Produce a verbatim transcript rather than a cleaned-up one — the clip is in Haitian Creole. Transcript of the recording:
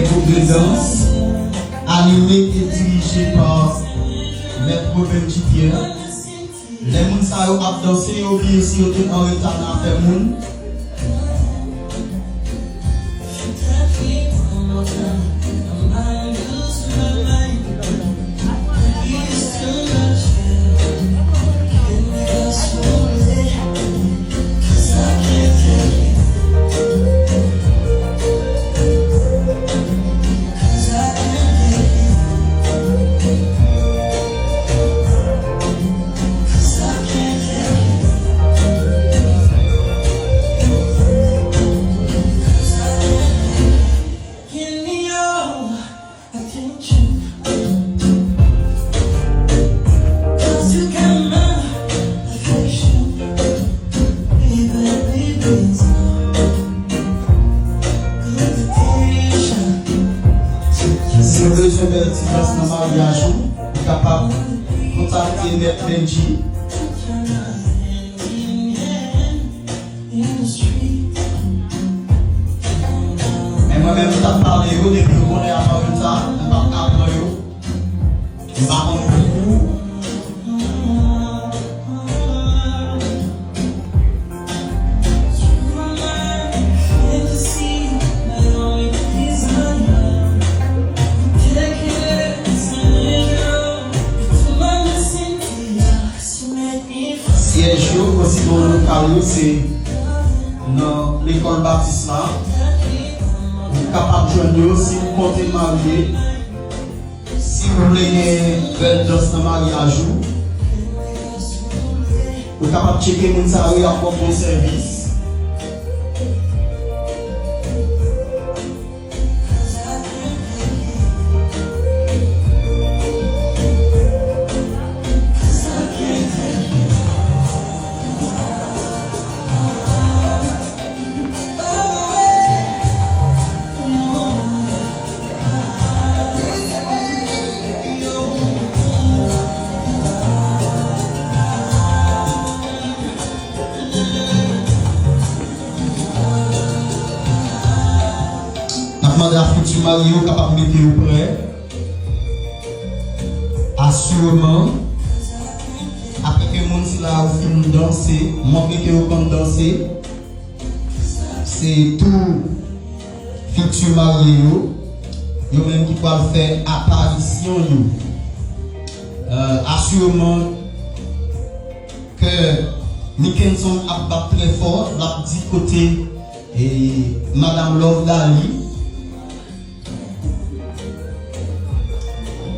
Gwoup de dans anime e dirije pa Mèt Benji Pierre. Lè moun sa yo ap danse, yo bliye si yo te anreta nan afè moun. Si w bezwen bèl ti dans nan maryaj ou, ou kapab kontakte Mèt Benji. Men mwen menm, m t ap pale yo, depi yo konnen Amarita, m p ap ka pran yo. M pa konn pou. Syèj yo, konsibon lokal yo, se nan lekòl batis la. Ou kapab jwenn yo si w konte marye. Si w vle gen bèl dans nan maryaj ou, ou kapab tcheke moun sa yo, y ap ba w bon sèvis. N ap mande a fiti marye yo kapab mete yo prè. Asireman, apre ke moun sila yo fin danse, montre ke yo konn danse, se tou fiti marye yo, yo menm ki pral fè aparisyon yo. Euh, asireman ke Nickenson ap bat trè fò, l ap di kote, e, Madanm Love Dali,